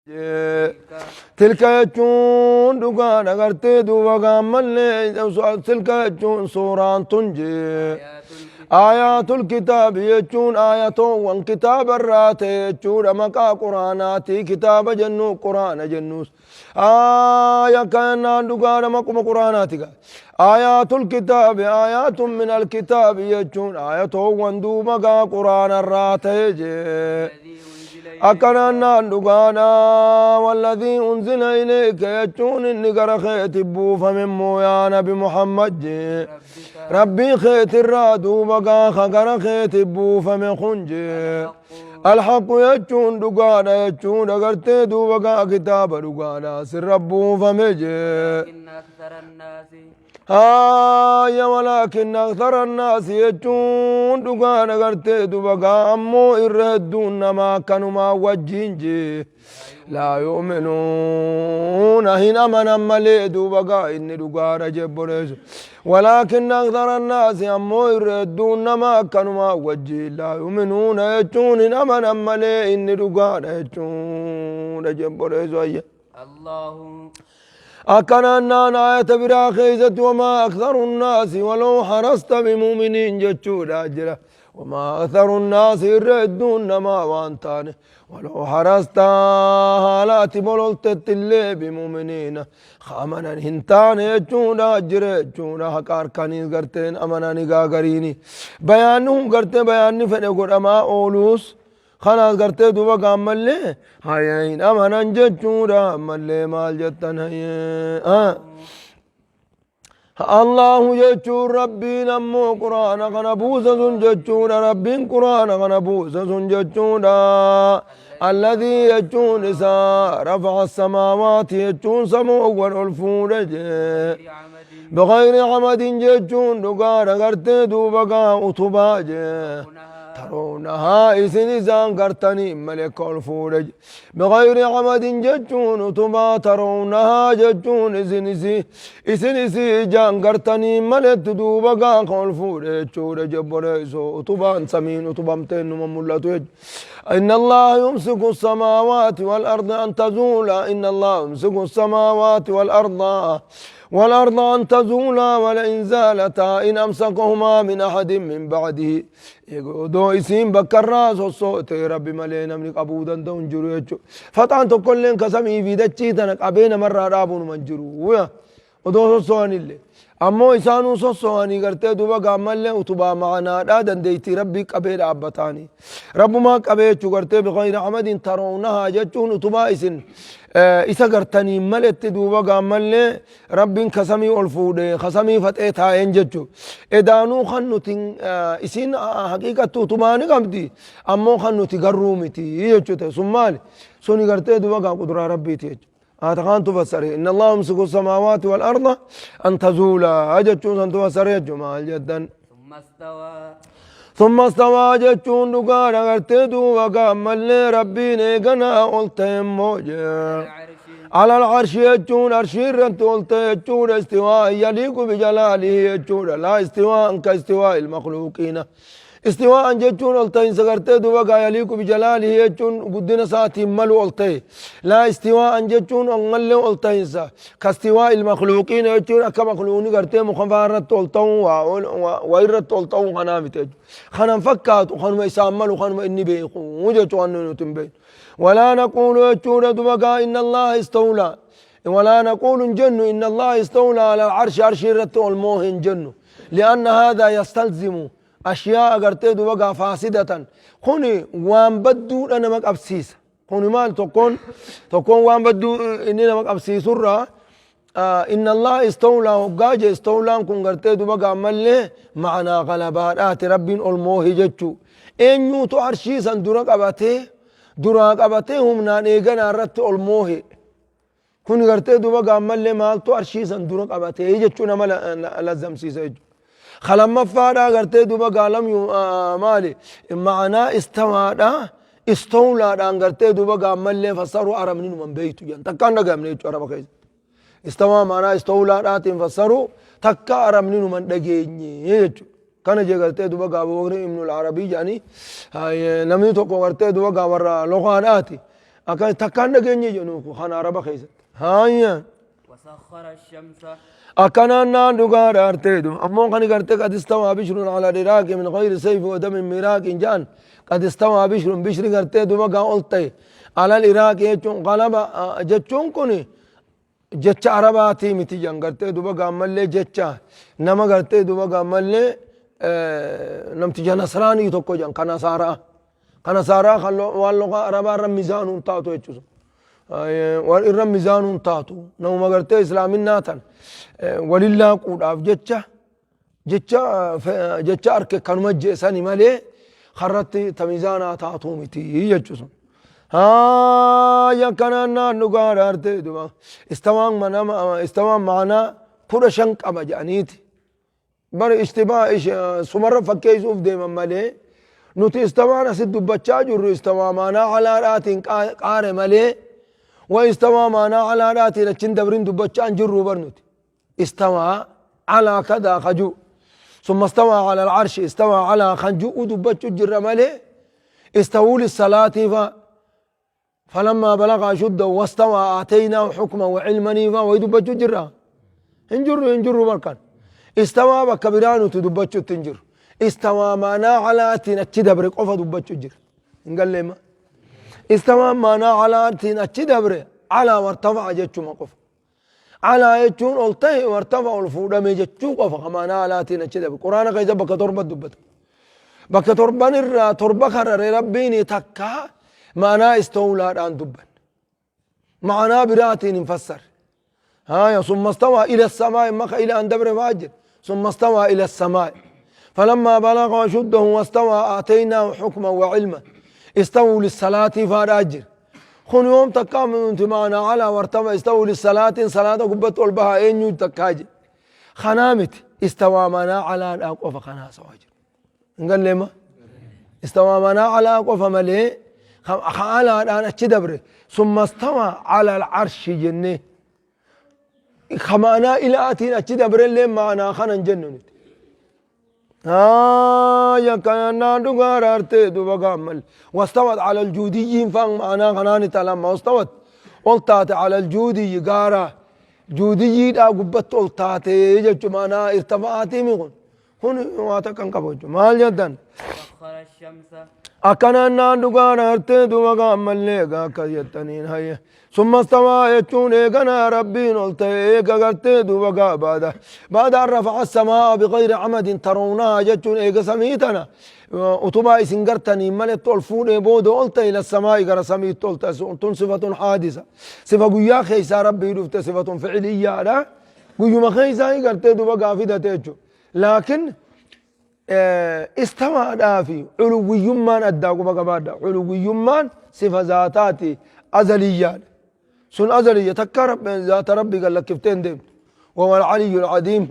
Tilka jechuun dhugaadha gartee duuba gaammallee tilka jechuun suuraan tun jee. Aayaatul kitaabi jechuun aayatoowwan kitaaba irraa ta'e jechuudha maqaa quraanaatii kitaaba jennu quraana jennus. Aaya kanaan dhugaadha maquma quraanaati gaa. Aayaatul kitaabi aayaatun min alkitaabi jechuun aayatoowwan duuba gaa quraana irraa ta'e jee. Akkanaan naan dhugaadha walladhii unzila ilayka jechuun inni gara keeti buufame immoo yaa nabi Muhammad jee. Rabbii keetirraa duuba gaafa gara keeti buufame kun jee. Alhaqu jechuun dhugaadha jechuudha gartee duuba gaa kitaaba dhugaadha sirra buufame jee. Haaya walaakin akthara annaasi jechuun dhugaadha gartee duba gaa ammoo irra hedduun namaa akkanumaa wajjiin jee. Laa yu'minuuna hin amanan malee duuba gaa inni dhugaadha jebboleessu. Walaakin akthara annaasi ammoo irra hedduun namaa akkanumaa wajjiin laa yu'minuuna jechuun hin amanan malee inni dhugaadha jechuudha jebboleessu ayya. Allahu Akkanaan naan aayata biraa keessatti wamaa aktharu nnaasi walaw harasta bimuminiin jechuudha jira. Wamaa aktharu nnaasi irra hedduun namaa waan taane walaw harasta haala ati bololtetti illee bimuminiina amanan hin taane jechuudha jira jechuudha haqa harkaniis garteen amanani gaagariini. Bayaanni kun gartee bayaanni fedhe godhamaa ooluus Kanaas gartee duuba gaammallee haya hin amanan jechuudha ammallee maal jettan hayyee. Allahu jechuun rabbiin ammoo quraana kana buusa sun jechuudha rabbiin quraana kana buusa sun jechuudha. Alladhii jechuun isaa rafa'a samaawaati jechuun samoowwan ol fuudhe jee. Bighayri amadin jechuun dhugaadha gartee duuba gaa utubaa jee. Tarawnahaa isin isaan gartanii malee akka ol fuudhe bighayri amadin jechuun utubaa tarawnahaa jechuun isin isi isin isi ijaan gartanii maletti duuba gaafa ol fuudhe jechuudha jebboleessoo utubaan samiin utubamteen numa mul'atu jechuudha. إن الله يمسك السماوات والأرض أن تزولا إن الله يمسك السماوات والأرض والأرض أن تزولا ولئن زالتا إن أمسكهما من أحد من بعده Odoo isiin bakka irraa sossoote Rabbi malee namni qabuu danda'u hin jiru jechuudha. Faxaan tokkolleen ka samii fi dachii tana qabee namarraa dhaabu numa hin jiru. Odoo sosso'anillee. Ammoo isaanuu sosso'anii gartee duuba gaammallee utubaa ma'anaadhaa dandeettii Rabbii qabee dhaabbataanii. Rabbumaa qabee jechuu gartee bighayri amadin tarawnahaa jechuun utubaa isin isa gartaniin maletti duuba gaammallee Rabbiin ka samii ol fuudhe ka samii faxee taa'een jechu. Edaanuu kan nuti isiin haqiiqatti utubaa ni qabdi ammoo kan nuti garruu miti jechuu ta'e sun maali? Suni gartee duba gaa quduraa Rabbiiti jechu. Haata kaantu fassare inna Allah yumsiku samaawaati wal arda an tazuulaa jechuun santu fassare jechu maal jettan. Summa stawaa. Summa stawaa jechuun dhugaadha gartee duuba gaammallee Rabbiin eeganaa ol ta'e immoo jee. Alal arshi jechuun arshii irratti ol ta'e jechuudha istiwaa yaliiqu bijalaalihi jechuudha laa istiwaa'an ka istiwaa ilmakhluuqiina. Istiwaa'an jechuun ol ta'insa gartee duuba gaa yaliiqu bijalaalihi jechuun guddina isaatiin malu ol ta'e. Laa istiwaa'an jechuun ammallee ol ta'insa ka istiwaa ilmakhluuqiina jechuun akka makhluuqni gartee muka faa irratti ol ta'uu waa irratti ol ta'uu kanaa miti jechuudha. Kanan fakkaatu kanuma isaan malu kanuma inni beeku jechuudha kan nuti hin beeknu. Walaa naquulu jechuudha duba gaa inna Allaha istawlaa. Walaa naquulu hin jennu inna Allaha istawlaa ala arshi arshii irratti ol moo hin jennu. Li'anna haadhaa yastalzimu ashiyaa'a gartee duba gaa faasidatan. Kuni waan badduudha nama qabsiisa. Kuni maal tokkoon tokkoon waan badduu inni nama qabsiisurraa inna Allah istawlaa hoggaa je istawlaan kun gartee duba gaammallee ma'anaa galabaadhaati rabbiin ol moohe jechuu eenyuutu arshii san dura qabatee duraa qabatee humnaan eeganaa irratti ol moohe kun gartee duba gaammallee maaltu arshii san dura qabatee jechuu nama lazzamsiisa jechuudha. Kalammaffaadhaa gartee duba gaalam maali ma'anaa istawaadhaa istawlaadhaan gartee duba gaammallee fassaruu arabni numan beektu jedhan takkaan dhagahamne jechuudha araba keessa. Istawaa ma'anaa istawlaadhaatiin fassaruu takka arabni numan dhageenye jechuudha. Kana jee gartee duba gaa Abubakr ibn al-Arabii jedhanii namni tokko gartee duba gaa warra loqaadhaati. Akka takkaan dhageenye jennu kan araba keessatti. Haaya. وسخر الشمس. Akkanaan naan dhugaadha arteedu ammoo kan garte قد استوى بشر على العراق من غير سيف ودم مراق جان. قد استوى بشر, بشر gartee duba gaa ol ta'e على العراق jechuun qalaba jechuun kun jecha arabaatii miti jan. Gartee duba gaammallee jecha nama gartee duba gaammallee namticha nasraanii tokko jan, kan nasaaraa, kan nasaaraa kan waan loqa arabaa irra mizaanuun taatu jechuudha. Waan irra mizaanuun taatu namuma gartee islaaminaa tan walin laaquudhaaf jecha arke kanuma jeesani malee karratti ta mizaanaa taatuu miti jechuudha. Haaya, kanaan naan dhugaadha artee duba istawaan manama istawaan maanaa 15 qaba jedhaniiti. Bari istibaa sumarra fakkeessuuf deeman malee nuti istawaan asit dubbachaa jirru istawaa maanaa calaadhaatiin qaare malee wa istawaa maanaa calaadhaatiin achin dabrin dubbachaa hin jirru. Bar nuti استوى على كذا خجو ثم استوى على العرش استوى على خنجو دبچو جر مالي. استووا للصلاة فلما بلغ أشده واستوى آتيناه حكما وعلما ويدبچو جرا انجروا انجروا. بركان استوى بكبرانو تدبچو تنجر استوى معنا على تنچ دبر قفا دبچو جر. انقال لي ما استوى معنا على تنچ دبر على وارتفع جچو ما قف على jechuun ol ta'e, وارتفع ol fuudhame jechuu qofa. Maanaa alaatiin achi dabre quraana keessa bakka torba dubbata. Bakka torban irraa torba karare rabbiin takka maanaa istawlaadhaan dubban, maanaa biraatiin hin fassarre. هايا ثم استوى إلى السماء مكا إلى أن دبر فاجر ثم استوى إلى السماء فلما بلغ أشده واستوى آتيناه حكما وعلما استووا للصلاة فاجر خن يوم تكام انت معنا على وارتفع استووا للصلاة صلاة قبت والبها اين تكاجي خنامت. استوى معنا على أقوف خنا سواجر. نقول لما استوى معنا على أقوف ملي على أنا دبر ثم استوى على العرش جنه خمانا إلى آتين أتشد اللي معنا خنا جننت. آه يا كان دوغار أرتي دوبا كامل واستوت على الجوديين فان معنا خناني تلما واستوت قلتات على الجودي غارة جودي دا قبت قلتات يجت معنا ارتفعت ميقون هون واتا كان كبوج مال جدا. سخر الشمس. Akkanaan naan dhugaan artee duba gaammallee akka jettaniin hayya ثم استوى jechuun eegana rabbiin ol ta'e eega gartee duba gaa بعد أن رفع السماء بغير عمد ترونها jechuun eega samii tana utubaa isin gartanii maletti ol fuudhee booda ol ta'e إلى السماء gara samiitti ol ta'e. Tun صفة حادثة, sifa guyyaa keessaa rabbii dhufte, صفة فعلية dha. Guyyuma keessaa gartee duba gaa fidate jechuudha. Laakiin istawaadhaa fi culuwiyyummaan addaa quba qabaadha. Culuwiyyummaan sifa zaataati, azaliyyaadha. Sun azaliyya takka zaata rabbii gad lakkiftee hin deemtu. وهو العلي العظيم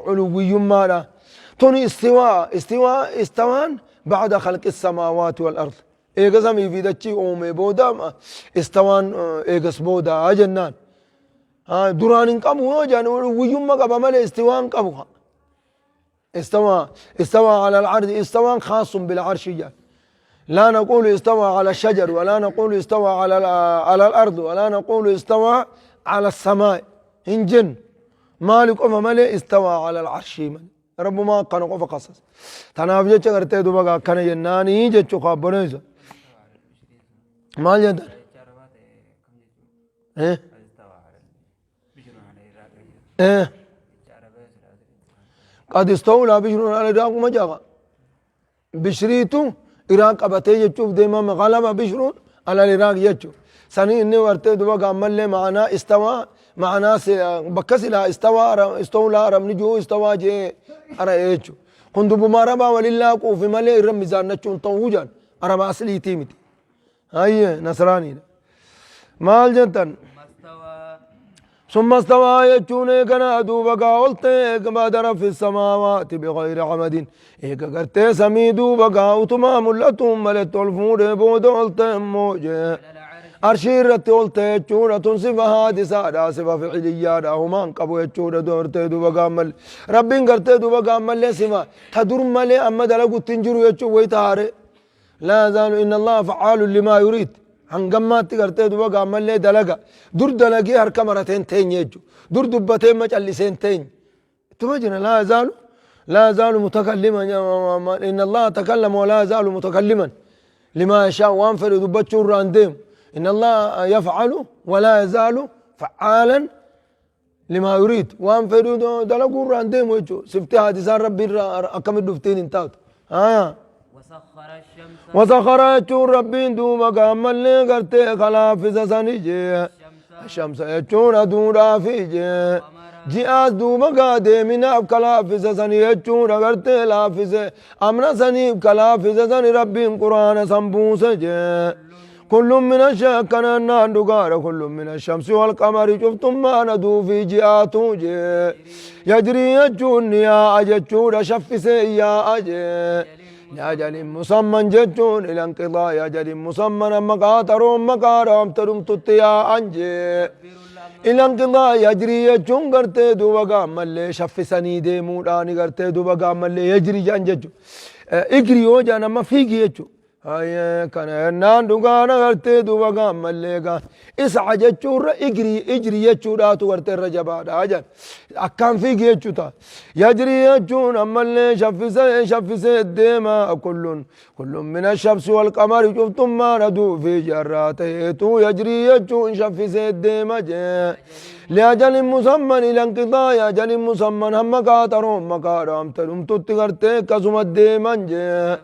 culuwiyyummaadha. Tun istiwaa, istiwaa istawaan بعد خلق السماوات والأرض eega samii fi dachii uume booda istawaan eegas booda jennaan. Duraan hin qabu yoo jedhan culuwiyyummaa qaba malee istiwaan qabu. استوى استوى على العرش, استوى خاص بالعرش جان. لا نقول استوى على الشجر ولا نقول استوى على الأرض ولا نقول استوى على السماء. إن مالك أفا مالي استوى على العرش من رب ما كان قف قصص تناف جچ غرتي دوبا كان يناني جچ خابنيس مال جدن ايه ايه قد استولى بشر على العراق ما جاء بشريتو إيران قبته يچوف ديما غلب بشر على العراق يچو سني إني ورته دوبا قامل معنا استوى معنا بكسلا استوى استولى رمني جو استوى جي أرى يچو كنت بما ربا ولله قوف مالي رمزان نچون طوجان أربا أصلي تيمتي هاي نصراني مال جنتن. ثم استوى. ثم استوى jechuun eegana duuba gaa ol ta'e بعد رفع السماوات بغير عمد eega gartee samii duuba gaa utumaa mul'atuun maletti ol fuudhee booda ol ta'e immoo jee على العرش. Arshii irratti ol ta'e jechuudha. Tun sifa haadisaadha, sifa ficiliyyaadha. Humaan qabu jechuudha. Gartee duuba gaammalle rabbiin gartee duuba gaammallee sifa ta dur malee amma dalagutti hin jiru jechuun wayi taare لا يزال إن الله فعال لما يريد. Hangammaatti gartee duba gaammallee dalaga. Dur dalagee harka marateen teenye jechuudha. Dur dubbatee macallisee hin teenye. Ittuma jira laa yazaalu laa yazaalu mutakalliman inna Allaha takallama wa laa yazaalu mutakalliman limaa yashaa waan fedhe dubbachuu irraa hin deemu. Inna Allaha yaf'alu wa laa yazaalu fa'aalan limaa yuriid waan fedhu dalaguu irraa hin deemu jechuudha. Sifti haadisaan rabbi irraa akkamitti dhuftiin hin taatu. Haa. وسخر الشمس Wasakhara jechuun rabbiin duuba gaammallee gartee kalaaffisa sani jee. Shamsa jechuun aduudhaafi jee. Ji'aas duuba gaa deeminaaf kalaaffisa sani jechuudha gartee laaffise. Amna saniif kalaaffisa sani rabbiin quraana san buuse jee. Kullun mina akkanannaan dhugaadha kullun mina shamsi wal qamari cuftummaan aduu fi ji'aatu jee. Yajrii jechuun ni yaa'a jechuudha shaffisee yaa'a jee. لأجل مسمى جتون إلى انقضاء أجل مسمى أما قاطرون مقارم ترمت يا أنجي إلى انقضاء يجري يجون قرتي دوبا قام اللي شفسني دي موداني قرتي دوبا قام اللي يجري جان ججو اجري وجانا ما فيجي يجو Hayyee kana jennaan dhugaana gartee duuba gaammallee gaa is'a jechuurra igrii ijri jechuudhaatu gartee irra jabaadha jedhan akkaan fiigi jechuu ta'a. Yajrii jechuun ammallee shaffisee shaffisee deema kullun kullun mina shamsi wal qamari cuftummaan aduu fi jarraa ta'eetu yajrii jechuun shaffisee deema jee. لأجل مسمى إلى انقضاء أجل مسمى هم قاطرون مقارم تلمتت غرتي كسمت ديما جee.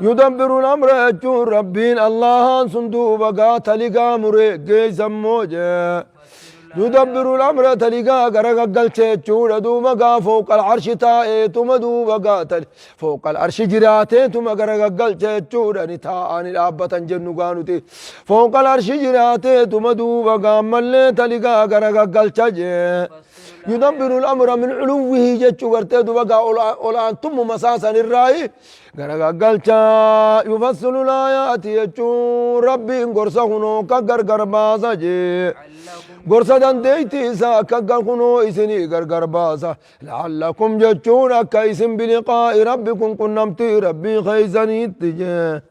يدبر الأمر jechuun rabbiin Allahaan sun duuba gaa taligaa muree geessan mooje. يدبر الأمر taligaa gara gaggalche jechuudha duuba gaa فوق العرش taa'eetuma duuba gaa tali فوق العرش jiraateetuma gara gaggalche jechuudha ni taa'anii dhaabbatan jennu gaa nuti فوق العرش jiraateetuma duuba gaa ammallee taligaa gara gaggalcha jee. يدبر الأمر من علوه jechuu gartee duuba gaa olaantummaa isaa irraayi gara gaggalcha يفصل الآيات jechuun rabbiin gorsa kunoo ka gargar baasa jee. Gorsa dandeettii isaa akka kunoo isinii gargar baasa. لعلكم jechuun akka isin بلقاء ربكم qunnamtii rabbii keeysaniitti jee.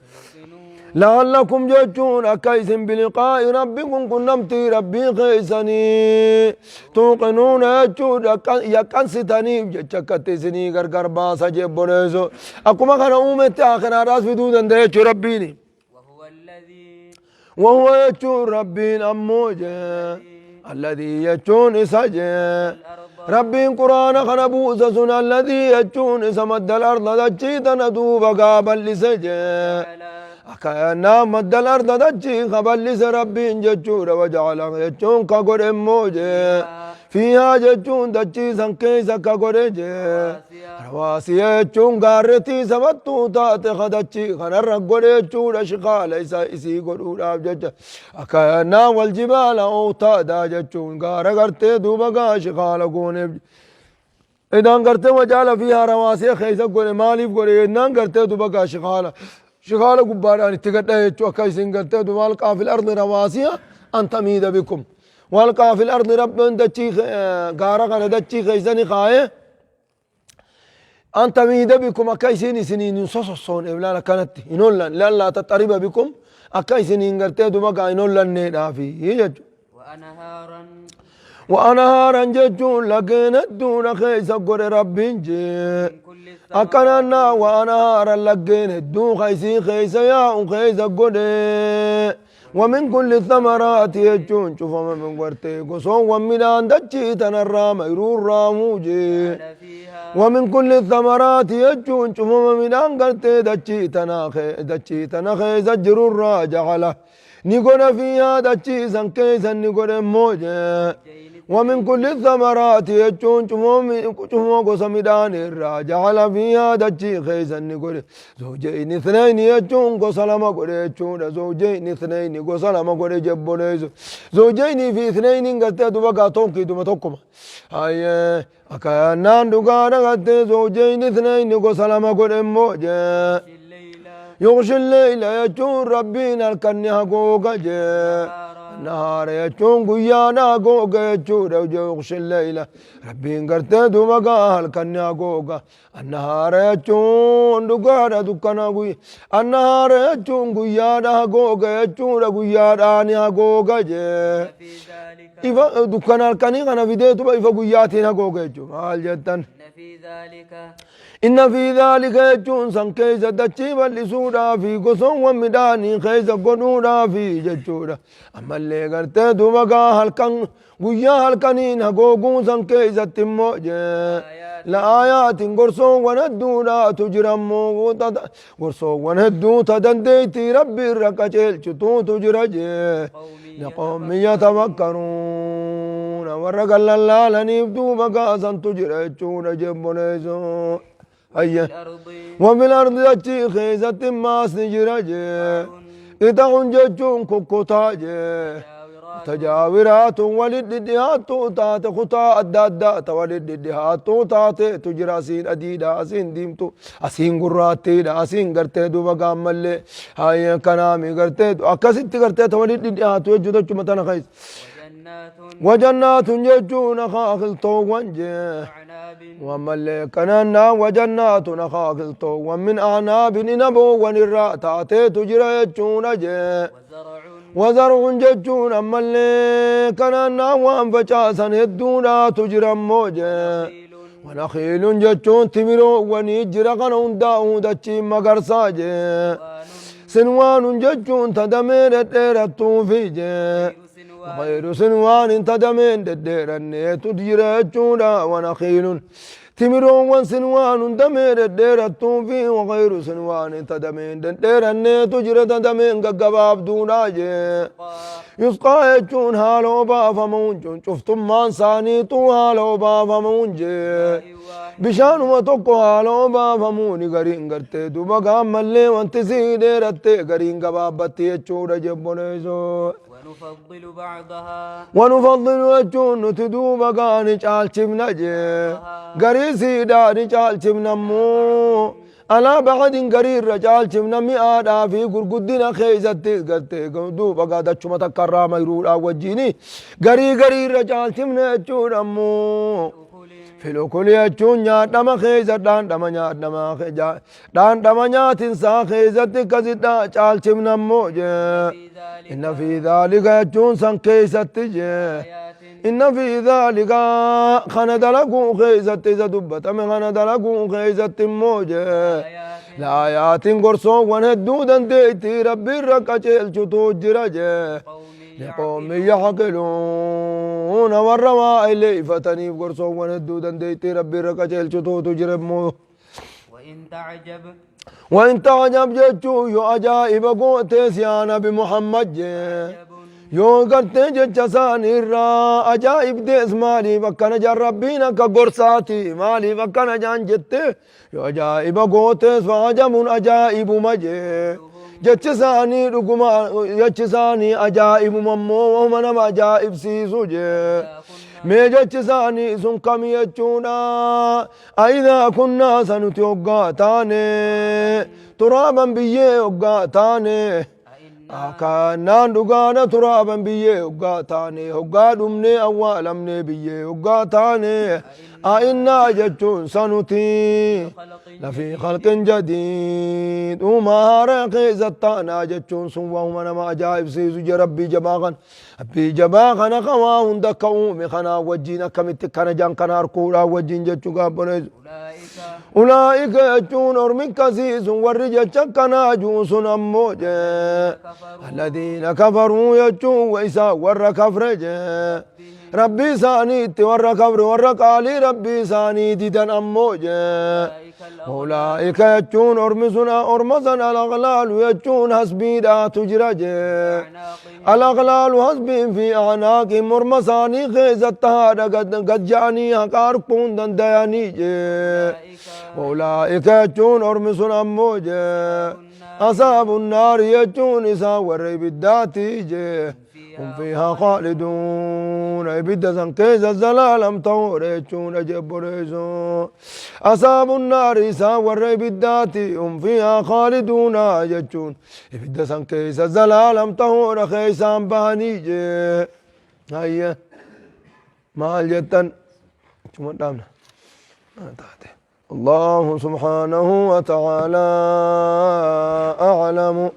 لعلكم jechuun akka isin بلقاء ربكم qunnamtii rabbii keeysanii توقنون jechuun yaqqansitaniif jecha akkatti isinii gargar baasa jebboleeso. Akkuma kana uumetti akhiraadhaas fiduu danda'a jechuu rabbiini. وهو الذي وهو jechuun rabbiin ammoo jee. الذي jechuun isa jee. Rabbiin quraana kana buusa sun الذي jechuun isa مد الأرض dachii tana duuba gaa bal'ise jee. Akkanaa مد الأرض dachii ka bal'ise rabbiin jechuudha وجعل jechuun ka godhe immoo jee. فيها jechuun dachii san keessa ka godhe jee. رواسي jechuun gaarretii sabattuu taate ka dachii kanarra godhe jechuudha shikaala isa isii godhuudhaaf jecha. Akkanaa والجبال أوتادا jechuun gaara gartee duuba gaa shikaala gooneef. Idaan gartee وجعل فيها رواسي keessa godhe maaliif godhe jennaan gartee duuba gaa shikaala. Shikaala gubbaadhaan itti gadha jechuu akka isin gartee duuba ألقى في الأرض رواسي أن تميد بكم. وألقى في الأرض rabbiin dachii gaara kana dachii keeysani kaayee أن تميد بكم akka isin isiniin hin sosossoon eblaan akkanatti hin hollan لئلا تضطرب بكم akka isiniin gartee duuba gaa hin hollanneedhaafi jechuudha. وأنهارا وأنهارا jechuun laggeen hedduudha keessa godhe rabbiin jee. من كل Akkanannaa وأنهارا laggeen hedduu kaysii keessa yaa'u keessa godhe. ومن كل الثمرات jechuun cufama min gartee gosoowwan midhaan dachii tanarraa mayruurraa muujee. جعل فيها ومن كل الثمرات jechuun cufama midhaan gartee dachii tana keessa jirurraa جعل ni godhe فيها dachii san keessa ni godhe mooje. ومن كل الثمرات jechuun cufuma gosa midhaan irraa جعل فيها dachii keessa ni godhe زوجين اثنين jechuun gosa lama godhe jechuudha زوجين اثنين gosa lama godhe jebboleessu زوجين fi اثنين gartee duba gaa tonkii duma tokkuma hayyee akkanaan dhugaadha gartee زوجين اثنين gosa lama godhe immoo jee. الليل يغشي الليل jechuun rabbiin halkan ni hagooga jee. Annahaara jechuun guyyaadha hagooga jechuudha. Yughshi leyla, Rabbiin gartee duuba gaa halkan ni hagooga. Annahaara jechuun dhugaadha dukkana guyya. Annahaara jechuun guyyaadha hagooga jechuudha, guyyaadhaa ni hagooga jee. في ذلك Ifa dukkana halkanii kana fideetuma ifa guyyaatiin hagooga jechuudha. Maal jettan? إن في ذلك Inna fi dhaalika jechuun san keessa dachii bal'isuudhaa fi gosoowwan midhaanii keessa godhuudhaa fi jechuudha. Ammallee gartee duuba gaa halkan guyyaa halkaniin hagooguu san keessatti immoo jee. La'aayaatiin gorsoowwan hedduudhaatu jira immoo, gorsoowwan hedduu ta dandeettii Rabbi irra qajeelchituutu jira jee. قوم لقوم يتفكرون, warra gallallaalaniif duuba gaasantu jira jechuudha jebboleessoo. Hayya. الأرض وفي الأرض dachii keessatti maas ni jira jee. قطع jechuun kukkutaa jee. متجاورات متجاورات walitti dhiyaattuu taate, kutaa adda addaa ta walitti dhiyaattuu taateetu jira. Asiin adiidha, asiin diimtu, asiin gurraattiidha, asiin gartee duuba gaammallee hayyee kanaami gartee akkasitti gartee ta walitti dhiyaatu jechuudha jechuma tana keessa. وجنات وجنات jechuun akaakiltoowwan jee. أعناب Wammallee kanannaa وجنات akaakiltoowwan من أعناب inaboowwan irraa taateetu jira jechuudha jee. وزرع وزرع jechuun ammallee kanannaa waan facaasan hedduudhaatu jira ammoo jee. نخيل ونخيل jechuun timiroowwanii jira, kana hundaa'uu dachiin magarsaa jee. صنوان صنوان jechuun tadamee dhedheerattuufi jee. غير صنوان غير صنوان tadameen dhedheeranneetu jira jechuudha. ونخيل timiroowwan صنوان damee dhedheerattuufi وغير صنوان tadameen dhedheeranneetu jira, tadameen gaggabaabduudha jee. يسقى يسقى jechuun haala obaafamuun cuftummaan isaaniitu haala obaafamuun jee. بماء واحد Bishaanuma tokko haala obaafamuuni, gariin gartee duba gaammallee wanti sii dheeratte gariin gabaabbatti jechuudha jebboleessoo. ونفضل بعضها ونفضل jechuun nuti duuba gaani caalchifna jee. Garii siidhaa ni caalchifna immoo على بعض garii irra caalchifna, mi'aadhaa fi gurguddina keessatti gartee duuba gaa dachuma takka irraa mayruudhaa wajjini garii garii irra caalchifna jechuudha immoo. أكل في الأكل jechuun nyaadhama keessa, dhandhama nyaadhama dhandhama nyaatinsaa keessatti akkasitti caalchifna immoo jee. في ذلك إن في ذلك jechuun san keessatti jee. آيات إن في ذلك kana dalaguu keessatti, isa dubbatame kana dalaguu keessatti immoo jee. آيات لآيات gorsoowwan hedduu dandeettii Rabbi irra qajeelchutu jira jee. قوم لقوم يعقلون warra waa ileeyfataniif gorsoowwan hedduu dandeettii Rabbi irra qajeelchutuutu jira immoo. وإن تعجب وإن تعجب jechuu yoo ajaa'iba gootees yaa Nabi Muhammad jee. عجب Yoo gartee jecha isaanii irraa ajaa'ibdees, maaliif akkana jaan, Rabbiin akka gorsaati maaliif akkana jaan jette yoo ajaa'iba gootees, فعجب ajaa'ibuma jee. Jechi isaanii dhuguma, jechi isaanii ajaa'ibuma immoo wahuma nama ajaa'ibsiisu jee. Mee jechi isaanii sun kami jechuudha? أإذا كنا sa nuti hoggaa taane, ترابا biyyee hoggaa taane, أئنا Akkanaan dhugaadha, ترابا biyyee hoggaa taane, hoggaa dhumnee awwaalamnee biyyee hoggaa taane, أئنا jechuun sa nuti خلق لفي خلق جديد uumaa haaraa keessa taanaa jechuun sun waahuma nama ajaa'ibsiisu je. Rabbii jabaa kana, Rabbii jabaa kana ka waa hunda akka uume kanaa wajjin akkamitti kana jaan kana harkuudhaan wajjin jechuu gaabboneessu. أولئك أولئك jechuun ormi akkasii sun, warri jecha akkanaa juu sun ammoo jee. كفروا الذين كفروا jechuun wa isaa warra kafre jee. Rabbii isaaniitti warra kafre, warra qaalii Rabbii isaanii didan ammoo jee. أولئك أولئك jechuun ormi sun orma san الأغلال jechuun hasbiidhaatu jira jee. أعناقهم الأغلال hasbiin في أعناقهم morma isaanii keessatti haadha gad ja'anii haqa arguu dandayanii jee. أولئك أولئك jechuun ormi sun ammoo jee. Asaabu naari jechuun isaan warra ibiddaati jee. Hum fiihaa khaaliduun ibidda san keessa zalaalam ta'uudha jechuudha jebboleessoo. Asaabu naari isaan warra ibiddaati hum fiihaa khaaliduuna jechuun ibidda san keessa zalaalam ta'uudha keessaan bahanii jee. Hayya maal jettan achuma dhaabna taate. الله سبحانه وتعالى أعلم.